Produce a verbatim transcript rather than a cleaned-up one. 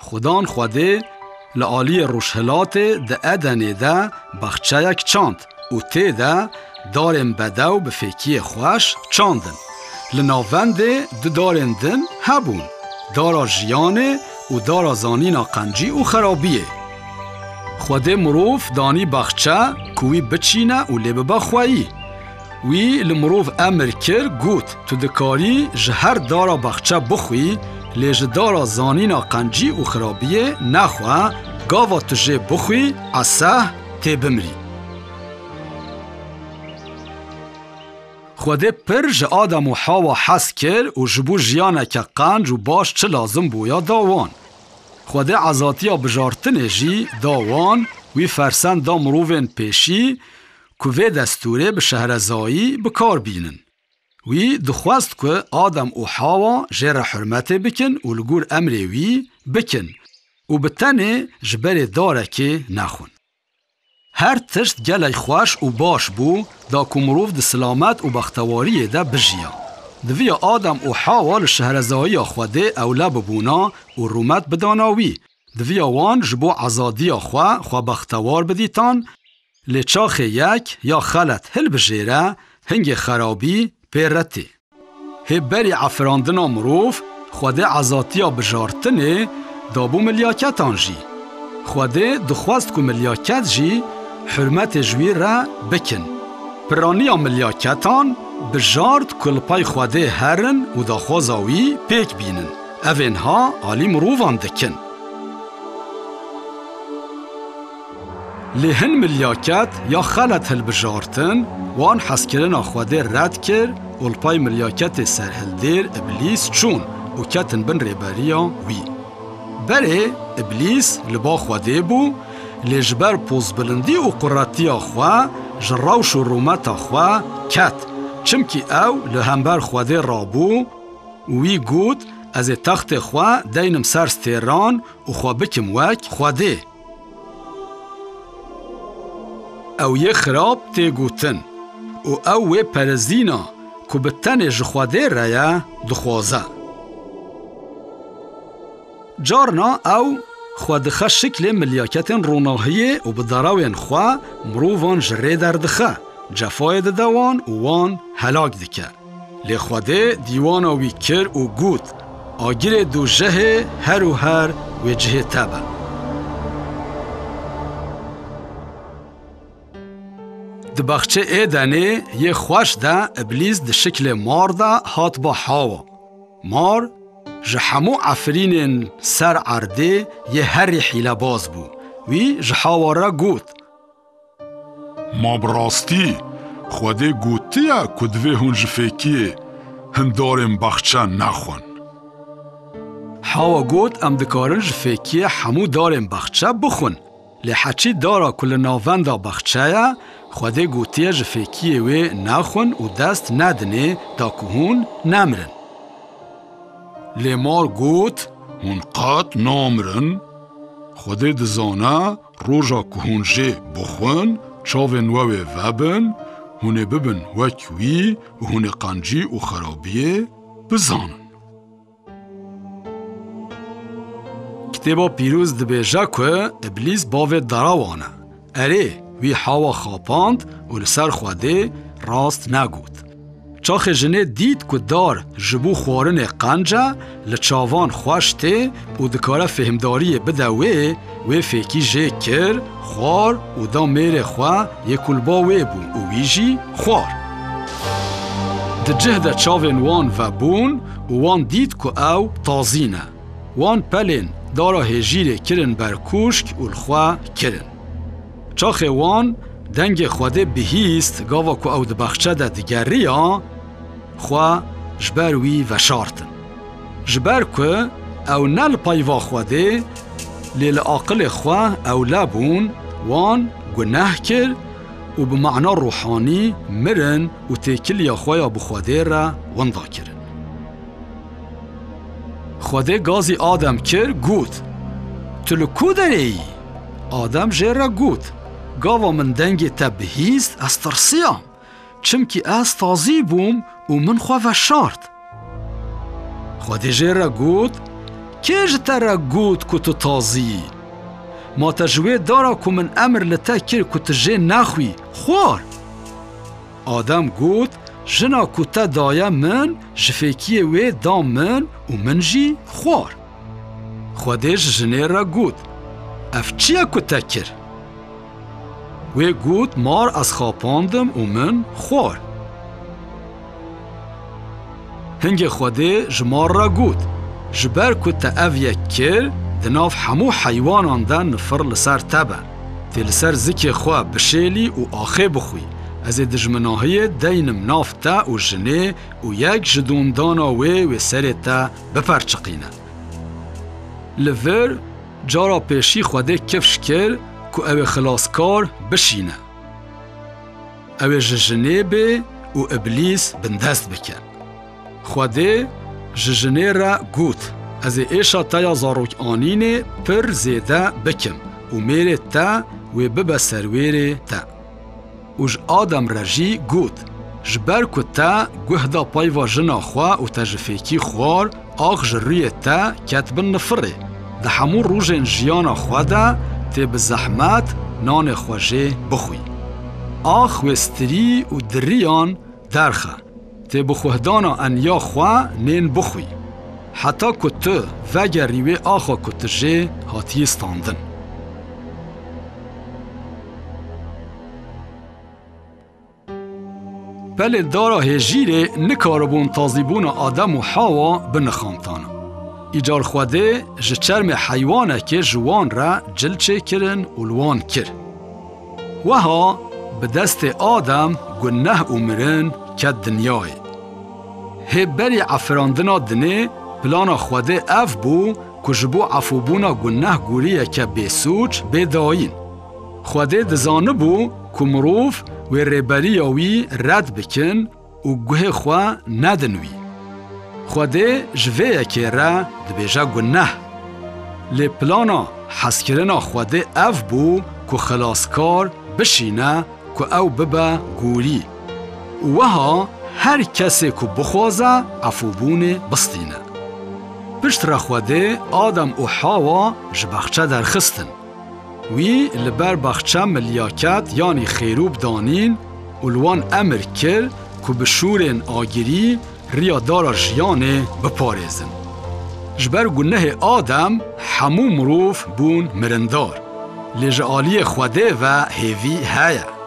Xudan Xwedê li aliyê rojhilatê di Edenê de baxçeyek çand û tê de darên bedew bi fêkiyê xweş çandin. Li navendê du darên din hebûn, dara jiyanê û dara zanîna qencî û xerabiyê. Xwedê mirov danî baxçe ku wî biçîne û lê bibe xweyî. Wî li mirov emir kir, got, Tu dikarî ji her dara baxçe bixwî, lê ji dara zanîna qencî û xirabiyê nexwe, gava tu jê bixwî, eseh, tê bimrî. Xwedê pir ji Adam û Hawa hez kir û ji bo jiyaneke qenc û baş çi lazim bûya da wan. Xwedê ezatiya bijartinê jî da wan, wî fersend da mirovên pêşî ku vê destûrê bi şehrezayî bi kar bînin. Wî dixwest ku Adam û Hawa jê re hurmetê bikin û li gor emrê wî bikin û bi tenê ji berê darekê nexwin. Her tişt gelek xweş û baş bû, da ku mirov di silamet û bextewariyê de bijiya. Diviya Adam û Hawa li şehrezayiya Xwedê ewle bibûna û rûmet bidana wî. Diviya wan ji bo ezadiya xwe, xwe bextewar bidîtan, lê çaxê yek ya xelet hilbijêre, hingê xerabî pê re tê. Hê berî efirandina mirov, Xwedê ezatiya bijartinê dabû milyaketan jî. Xwedê dixwest ku milyaket jî hurmetê ji wî re bikin. Piraniya milyaketan bijart ku li pey Xwedê herin û daxwaza wî pêk bînin. Evên ha alî mirovan dikin. Lê hin milyaket ya xelet hilbijartin, wan hezkirina Xwedê red kir û li pey milyaketê serhildêr Îblîs çûn û ketin bin rêberiya wî. Berê Îblîs li ba Xwedê bû, lê ji ber pozbilindî û quretiya xwe ji rewş û rûmeta xwe ket, çimkî ew li hember Xwedê rabû û wî got, Ez ê textê xwe deynim ser stêran û xwe bikim wek Xwedê. Ew yê xirab tê gotin û ew wê perestîna ku bi tenê ji Xwedê re ye, dixwaze. Carna ew xwe dixe şiklê milyaketên ronahiyê û bi derewên xwe mirovan ji rê derdixe, cefayê dide wan û wan helak dike. Lê Xwedê dîwana wî kir û got, Agirê dojehê her û her wê cihê te be. Di baxçê Êdenê yê xweş de Îblîs di şiklê mar de hat ba Hawa. Mar ji hemû efirînên ser erdê yê herî hîlebaz bû. Wî ji Hawa re got, Ma bi rastî Xwedê gotiye ku divê hûn ji fêkiyê hin darên baxçe nexwin? Hawa got, Em dikarin ji fêkiyê hemû darên baxçe bixwin. Lê heçî dara ku li navenda baxçe ye, Xwedê gotiye ji fêkiyê wê nexwin û dest nedinê da ku hûn nemirin. Lê mar got, Hûn qet namirin. Xwedê dizane roja ku hûn jê bixwin, çavên we wê vebin, hûn ê bibin wek wî û hûn ê qencî û xerabiyê bizanin. Kitêba Pîroz dibêje ku Îblîs bavê derewan e. Erê, wî Hawa xapand û li ser Xwedê rast negot. Çaxê jinê dît ku dar ji bo xwarinê qenc e, li çavan xweş tê û dikare fêhmdariyê bide wê, wê fêkî jê kir, xwar û da mêrê xwe yê ku li ba wê bû û wî jî xwar. Di cih de çavên wan vebûn û wan dît ku ew tazî ne. Wan pelên dara hêjîrê kirin ber kûşk û li xwe kirin. Çaxê wan dengê Xwedê bihîst, gava ku ew di baxçe de digeriya, xwe ji ber wî veşartin. Ji ber ku ew ne li peyva Xwedê, lê li aqilê xwe ewle bûn, wan guneh kir û bi mana ruhanî mirin û têkiliya xwe ya bi Xwedê re winda kirin. Xwedê gazî Adem kir, got, Tu li ku derê yî? Adem jê re got, Gava min dengê te bihîst, ez tirsiyam, çimkî ez tazî bûm û min xwe veşart. Xwedê jê re got, Kê ji te re got ku tu tazî yî? Ma te ji wê dara ku min emir li te kir ku tu jê nexwî, xwar? Adem got, Jina ku te daye min, ji fêkiyê wê da min û min jî xwar. Xwedê ji jinê re got, Ev çi ye ku te kir? Wê got, Mar ez xapandim û min xwar. Hingê Xwedê ji mar re got, Ji ber ku te ev yek kir, di nav hemû heywanan de nifir li ser te be. Tê li ser zikê xwe bişêlî û axê bixwî. Ez ê dijminahiyê deynim nav te û jinê û yek ji dûndana wê wê serê te biperçiqîne. Li vir cara pêşî Xwedê kifş kir ku ew ê xilaskar bişîne. Ew ê ji jinê bê û Îblîs bindest bike. Xwedê ji jinê re got, Ez ê êşa te ya zarokanînê pir zêde bikim û mêrê te wê bibe serwêrê te. Û ji Adem re jî got, Ji ber ku te guh da peyva jina xwe û te ji fêkî xwar, ax ji rûyê te ket bin nifirê. Di hemû rojên jiyana xwe de tê bi zehmet nanê xwe jê bixwî. Ax wê stirî û diriyan derxe. Tê bi xuhdana eniya xwe nên bixwî. Heta ku tu vegerî wê axa ku tu jê hatiyî standin. Pelê dara hêjîrê nikaribûn tazîbûna Adem û Hawa binixantana. Îcar Xwedê ji çermê heywanekê ji wan re cil çêkirin û li wan kir. Wiha bi destê Adem guneh û mirin ket dinyayê. Hê berî efirandina dinê plana Xwedê ev bû ku ji bo efûbûna guneh gûriyeke bêsûc bê dayîn. Xwedê dizanibû ku mirov wê rêberiya wî red bikin û guhê xwe nedin wî. Xwedê ji vê yekê re dibêje guneh. Lê plana hezkirina Xwedê ev bû ku xilaskar bişîne ku ew bibe gûrî. Û wiha her kesê ku bixwaze efûbûnê bistîne. Piştre Xwedê Adem û Hawa ji baxçe derxistin. Wî li ber baxçe milyaket, yanî xêrûb danîn û li wan emir kir ku bi şûrên agirî riya dara jiyanê biparêzin. Ji ber gunehê Adem hemû mirov bûn mirindar. Lê ji aliyê Xwedê ve hêvî heye.